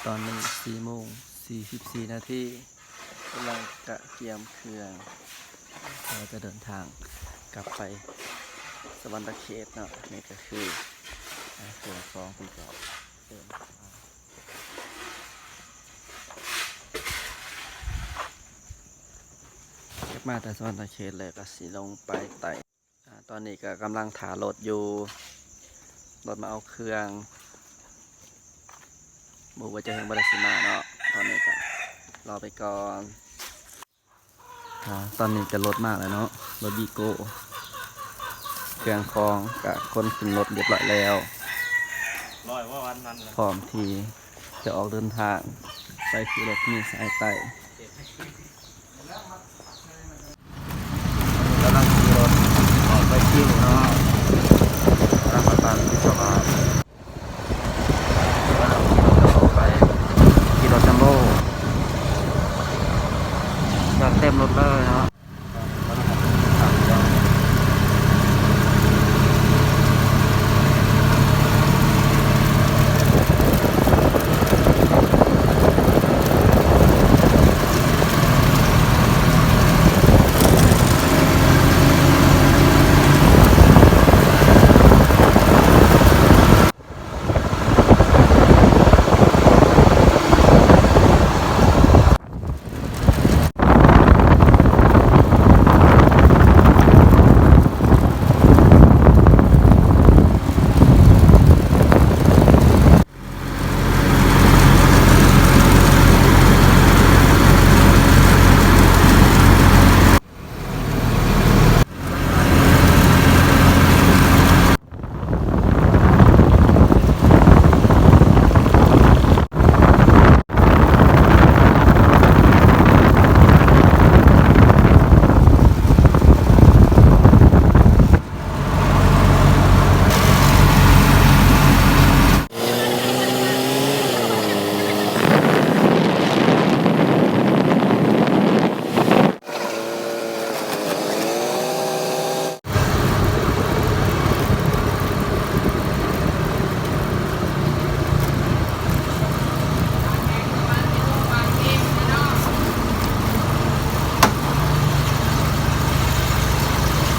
ຕອນນີ້ສີ່ໂມງສີ່ສິບສີ່ນາທີ ກຳລັງກະກຽມເຄື່ອງ ເພື່ອຈະເດີນທາງກັບໄປສະຫວັນນະເຂດເນາະ. ນີ້ກະຄື ອາ ເຄື່ອງຂອງທີ່ຈະເດີນທາງ ກັບມາແຕ່ສະຫວັນນະເຂດແລ້ວກະຊິລົງໄປໃຕ້. ອາ ຕອນນີ້ກະກຳລັງຖ້າລົດຢູ່ ລົດມາເອົາເຄື່ອງ ບໍ່ຮູ້ວ່າຈະເຖິງບໍ່ໄດ້ຊິມາເນາະ. ຕອນນີ້ກະລໍໄປກ່ອນ. ອາ ຕອນນີ້ກະລົດມາແລ້ວເນາະ ລົດວີໂກ້ ເຄື່ອງຂອງກະຂົນຂຶ້ນລົດຮຽບຮ້ອຍແລ້ວ ຮ້ອຍວ່າວັນນັ້ນແຫຼະ ພ້ອມທີ່ຈະອອກເດີນທາງໄປຄືລົດເມສາຍໃຕ້. ກຳລັງຂີ່ລົດອອກໄປຄິວເນາະ ກຳລັງໄປບ້ານສະຫວານ ກຳລັງຂີ່ລົດອອກໄປ ຂີ່ລົດຈັມໂບ້ ຈອດເຕັມລົດເລີຍເນາະ.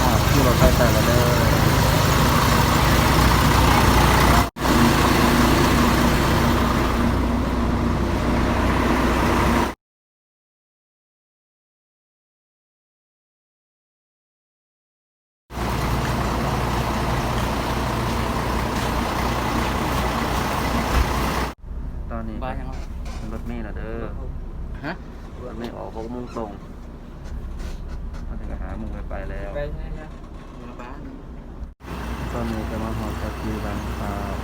ອາ ຂີ່ລົດໄປໄກແລ້ວເດີ. ຕອນນີ້ ບ້ານຫຍັງວະ? ລົດເມແລ້ວເດີ. ຮະ? ລົດເມອອກຫົກໂມງຕົງ ຕອນນີ້ກະຫ້າໂມງປາຍແລ້ວ. ໄປໃສລະ? ມາບ້ານ. ຕອນນີ້ກະມາຮອດກະຄືບາງພາວ.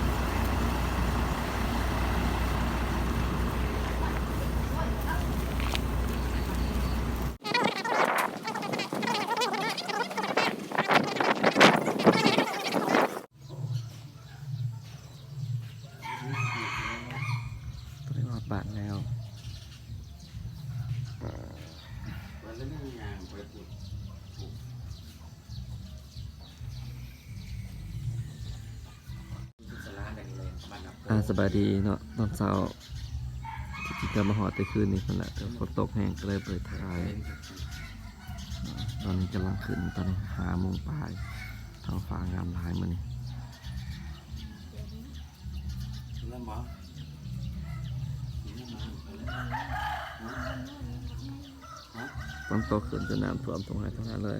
ຕອນນີ້ຮອດບ້ານແລ້ວ. ອາ ສະບາຍດີເນາະ ຕອນເຊົ້າ ທີ່ຈິງກະມາຮອດແຕ່ຄືນນີ້ພຸ້ນແຫຼະ ແຕ່ຝົນຕົກແຮງກະເລີຍບໍ່ໄດ້ຖ່າຍ. ອາ ຕອນນີ້ກຳລັງຂຶ້ນ ຕອນນີ້ຫ້າໂມງປາຍ ທ້ອງຟ້າງາມຫຼາຍມື້ນີ້. ຝົນຕົກຂຶ້ນຈົນນ້ຳຖ້ວມທົ່ງໄຮ່ທົ່ງນາເລີຍ.